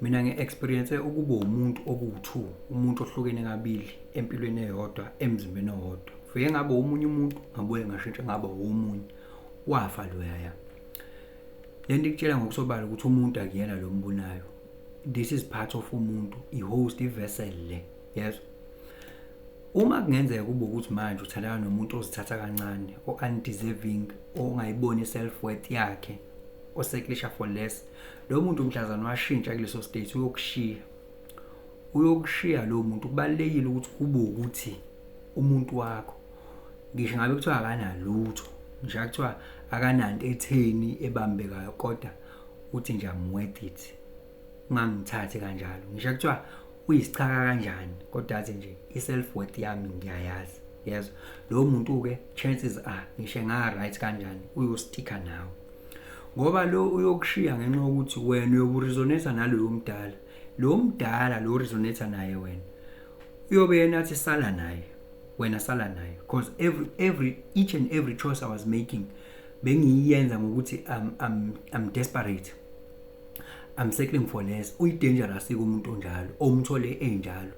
Mina ngi-experience ukuba umuntu okuwu-two, umuntu ohlukene kabili empilweni eyodwa, emzimbeni owodwa. Fike ngabe omunye umuntu, ngabuye ngashintsha ngaba omunye. Wafa loyaya. Le nto ikutshela ngokusobala ukuthi umuntu akuyena lo mbonayo. This is part of umuntu, i-host, i-vessel le, yezwa? Uma kungenzeka kube ukuthi manje uthandana nomuntu ozithatha kancane, o-undeserving, ongayiboni i-self worth yakhe, osettlisha for less, lo muntu mhlazane washintsha kuleso state uyokushiya. Uyokushiya lo muntu. Kubalulekile ukuthi kube ukuthi umuntu wakho, ngisho ngabe kuthiwa akanalutho, ngisho kuthiwa akananto etheni ebambekayo, kodwa uthi nje, "I'm worth it, ungangithathi kanjalo." Ngisho kuthiwa uyisichaka kanjani, kodwa athi nje, "I-self worth yami ngiyayazi," yezwa? Lowo muntu-ke, chances are, ngisho enga-right kanjani, uyosticka nawe, ngoba lo uyokushiya ngenxa yokuthi wena uyobu-resonate naloyo mdala, lo mdala lo resonate naye. Wena uyobe yena athi sala naye, wena sala naye, because every each and every choice I was making bengiyenza ngokuthi I'm desperate, I'm settling for less. Uyi-dangerous kumuntu onjalo, omthole enjalo,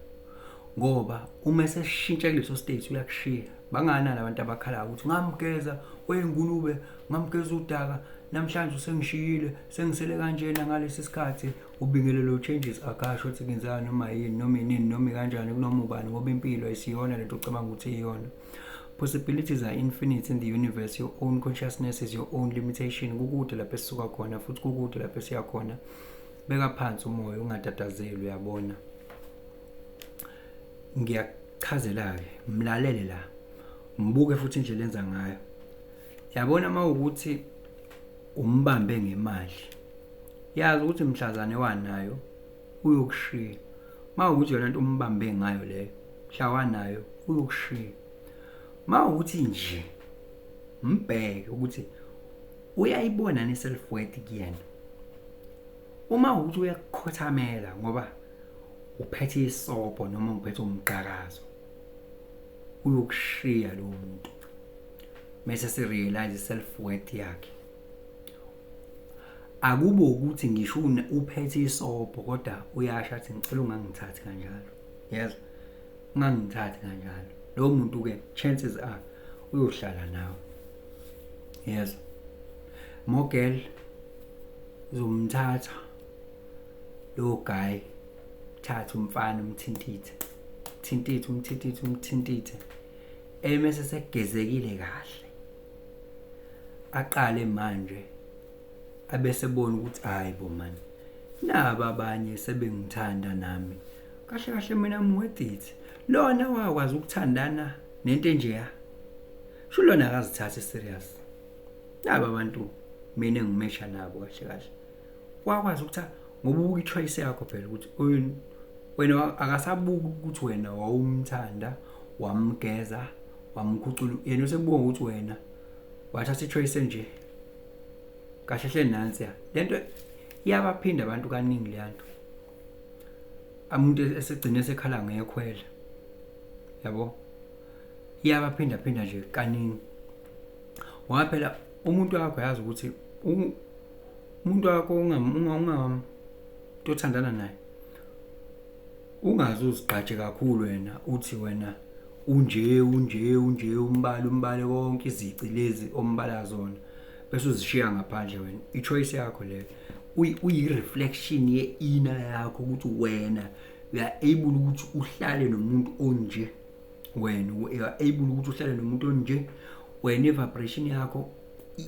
ngoba uma eseshintsha kuleso state uyakushiya. Banganani abantu abakhalayo ukuthi ngamgeza weyingulube, ngamgeza udaka, namhlanje usengishiyile, sengisele kanjena ngalesi sikhathi. Ubingelelo changes akasho ukuthi kenzeka noma yini, noma inini, noma kanjani, kunoma ubani, ngoba impilo ayisiyona lento ocabanga ukuthi iyona. Possibilities are infinite in the universe. Your own consciousness is your own limitation. Kukude lapho esisuka khona futhi kukude lapho esiya khona. Beka phansi umoya, ungatatazeli, uyabona? Ngiyakuchazela-ke, mlalele la, mbuke futhi indlela enza ngayo. Yabona, uma ukuthi umbambe ngemali, yazi ukuthi mhlazane wanayo uyokushiya. Uma ukuthi yona nto umbambe ngayo leyo, mhla wanayo uyokushiya. Uma ukuthi nje mbheke ukuthi uyayibona ne-self worth kuyena, uma ukuthi uyakukhothamela ngoba uphethe isobho noma uphethe umqakazo, uyokushiya lowo muntu mase se-realize self worth yakhe. Akube ukuthi ngisho uphethe isobho, kodwa uyasho athi, "Ngicela ungangithathi kanjalo, yezwa? Ungangithathi kanjalo." Lowo muntu ke, chances are uyohlala nawe, yezwa? Mogel uzomthatha lo guy, thatha umfana, umthintithe, thintithe, umthintithe, umthintithe, emese segezekile kahle, aqale manje abese bona ukuthi, "Hayi bo man, naba abanye sebengithanda nami. Kahle kahle mina I'm worth it." Lona wakwazi ukuthandana nento enjeya, sho lona akazithathi serious. Naba abantu mina engimesha nabo kahle kahle wakwazi ukuthi, ngoba ubuka i-choice yakho phela ukuthi wena akasabuki ukuthi wena wawumthanda, wamgeza, wamkhucula. Yena usebuka ukuthi wena wathatha i-choice enje kahle hle. Nansi ya lento iyabaphinda abantu kaningi le nto, umuntu esegcine sekhala ngekhwela, yabo? Iyabaphinda phinda nje kaningi, ngoba phela umuntu wakho yazi ukuthi umuntu wakho unga othandana naye, ungaze uzigqaje kakhulu wena, uthi wena unje, unje, unje, umbala umbale konke izici lezi ombala zona, bese uzishiya ngaphandle wena. I-choice yakho leyo. Uyi-reflection ye-inner yakho, ukuthi wena you are able ukuthi uhlale nomuntu onje, wena you are able ukuthi uhlale nomuntu onje. Wena i-vibration yakho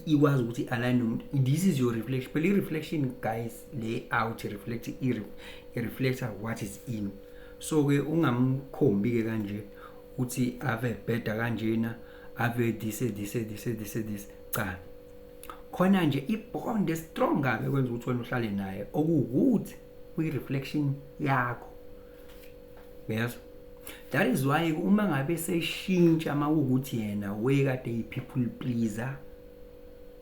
ikwazi ukuthi i-align nomuntu. This is your reflection phela. I-reflection, guys, le out reflect, i-reflector what is in. So-ke ungamkhombi-ke kanje uthi ave bheda kanjena, ave this, this, this, this, this. Cha, khona nje i-bond strong kabi kwenza ukuthi wena uhlale naye, okuwukuthi uyi-reflection yakho, uyezwa? That is why uma ngabe seshintsha, makuwukuthi yena wekade yi-people pleaser,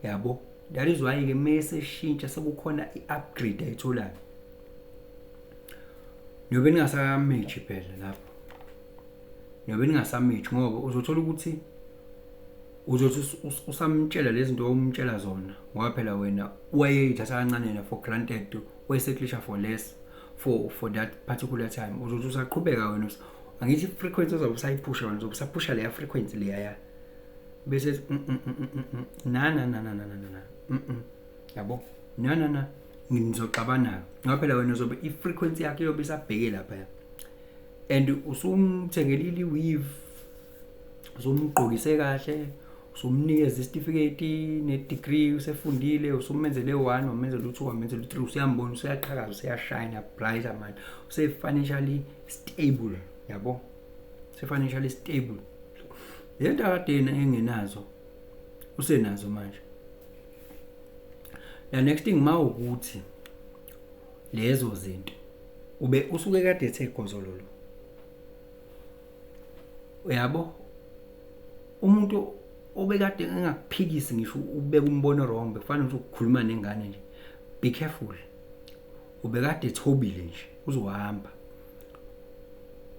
yabo? That is why ke mase shintsha sekukhona i-upgrade ayitholayo. Niyobe ningasamatchi phela lapho, niyobe ningasamatchi, ngoba uzothola ukuthi uzothi usamtshela lezi zinto omtshela zona, ngoba phela wena wayeyithatha kancane yena for granted, wayesettlisha for less. for that particular time. Uzothi usaqhubeka wena, angithi frequency ozobe usayiphusha wena, uzobe usaphusha leya frequency leya, bese na na na na na na na, yabo, na na na, nizoxabana, ngoba phela wena uzobe i-frequency yakhe iyobe isabheke lapha, and usumthengelile i-weave, usumgqokise kahle, usumnikeza isitifiketi ne-degree, usefundile, usumenzele 1, wamenzela u2, wamenzela u3, usuyambona usuyaqhakaza, usuyashine brighter manje, use-financially stable, yabo, use-financially stable. Lento akade yena engenazo usenazo manje. The next thing, mawukuthi lezo zinto ube usuke kade ethe gozololo, uyabo, umuntu obekade engakuphikisi ngisho ubeka umbono wrong, bekufanele ukuthi ukukhuluma nengane nje, be careful, ubekade ethobile nje, uzohamba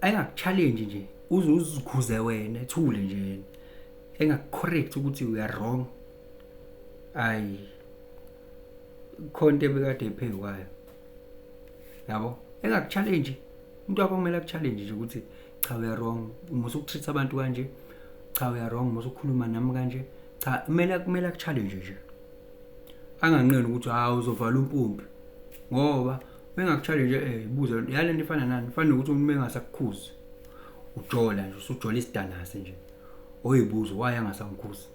ayingaku-challenge nje, uze uzikhuze wena, ethule nje yena, engaku-correct ukuthi we are wrong. Ayi, khona into ebekade ephezu kwayo, yabo, engaku-challenge. Umuntu wakho kumele aku-challenge nje ukuthi cha, we are wrong, musa uku-treat abantu kanje, cha, we are wrong, musa ukukhuluma nami kanje, cha, kumele aku-challenge nje, anganqeni ukuthi hawu, uzovala umpompi, ngoba bengaku-challenge ibuza yale nto ifana nani, ifana nokuthi umuntu engasakukhuzi, ujola nje, usujola isidanasi nje, oyibuza why angasangikhuzi.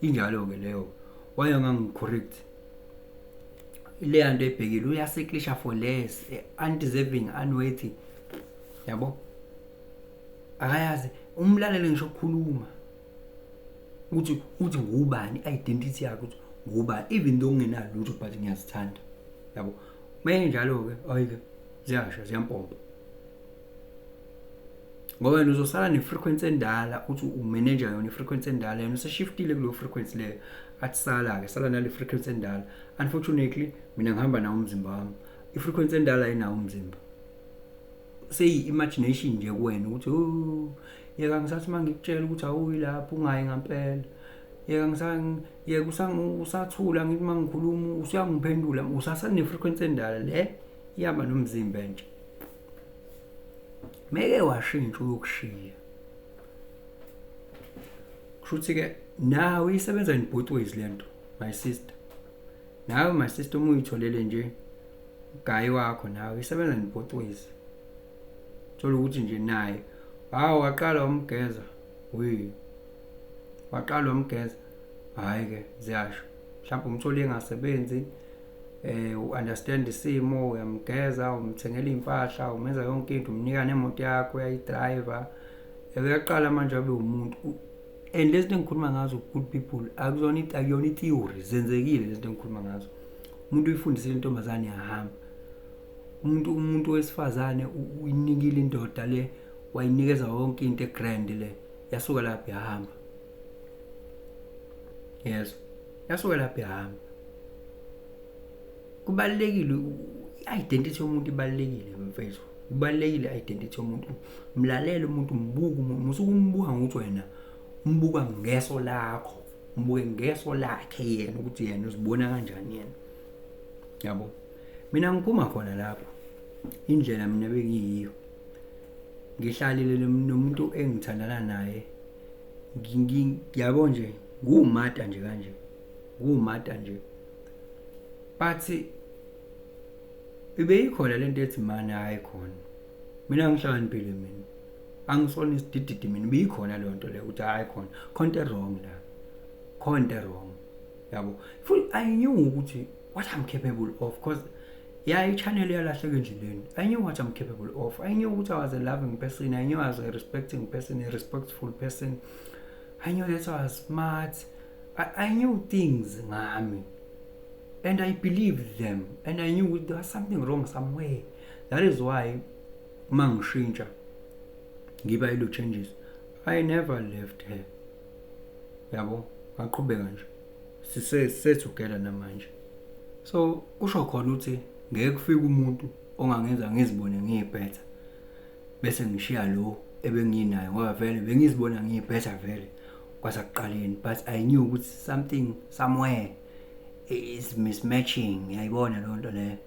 Injalo-ke leyo, why angangi-correct leya nto ebhekile, uyaseklisha for less, undeserving, unworthy, yabo, akayazi. Umlalele ngisho ukukhuluma ukuthi uthi ngubani, identity yakhe ukuthi ngubani, even though ungenalo lutho, but ngiyazithanda, yabo. Mayenjalo-ke, ayike, ziyasha, ziyampompa, ngoba wena uzosala ne-frequency endala, uthi u-manage yona i-frequency endala, yena useshiftile kuleyo frequency leyo, athi sala-ke, sala nale frequency endala. Unfortunately, mina ngihamba nawo umzimba wami, i-frequency endala ayinawo umzimba, seyi-imagination nje kuwena ukuthi oh, yeka, ngisathi uma ngikutshela ukuthi awuyi lapho, ungayi ngampela, yeka, yeka, usathula, ngithi uma ngikhuluma usuyangiphendula, usasane-frequency endala, le iyaba nomzimba entsha. Meke washintsha, uyokushiya. Kusho ukuthi-ke nawe isebenza in both ways lento, my sister. Nawe, my sister, uma uyitholele nje ugayi wakho, nawe isebenza in both ways. Thola ukuthi nje naye, hawu, waqala wamgeza, we waqala wamgeza, hhayi-ke, ziyasho, mhlawumbe umthole engasebenzi, u-understand isimo, uyamgeza, umthengela iy'mpahla, umenza yonke into, umnika nemoto yakho, uyayi-drive, uyaqala manje abe umuntu. And lezi zinto engikhuluma ngazo, good people, akuzona, akuyona i-theory, zenzekile lezi zinto engikhuluma ngazo. Umuntu uyifundisile intombazane, yahamba. Umuntu wesifazane uyinikile indoda le, wayinikeza yonke into e-grand le, yasuka lapho yahamba. Yes, yasuka lapho yahamba. Kubalulekile i-identity yomuntu, ibalulekile, mfethu, kubalulekile i-identity yomuntu. Mlalele umuntu, mbuke umuntu, musuke umbuka ngokuthi wena umbuka ngeso lakho, umbuke ngeso lakhe yena, ukuthi yena uzibona kanjani yena, yabo. Mina ngiphuma khona lapho, indlela mina bengiyiyo, ngihlalile nomuntu engithandana naye, yabo nje, ngumata nje kanje, ngumata nje, but ibeyikhona lento ethi mani, hayi khona, mina ngihlakaniphile, mina angisona isidididi mina. Ibiyikhona leyo nto leyo ukuthi hayi khona, khona into wrong la, khona into wrong, yabo. Futhi I knew ukuthi what I'm capable of, because yeah, i-channel iyalahleka endleleni. I knew what I'm capable of. I knew ukuthi I was a loving person. I knew I was a respecting person, a respectful person. I knew that I was smart. I knew things ngami and I believed them, and I knew there was something wrong somewhere. That is why uma ngishintsha ngiba ilo changes, I never left her, yabo, ngaqhubeka nje, sise together namanje. So kusho khona ukuthi ngeke kufike umuntu ongangenza ngizibone ngiyi-better bese ngishiya lo ebenginayo, ngoba vele bengizibona ngiyi-better vele kwasekuqaleni, but I knew ukuthi something somewhere is mismatching, ngiyayibona leyo nto leyo.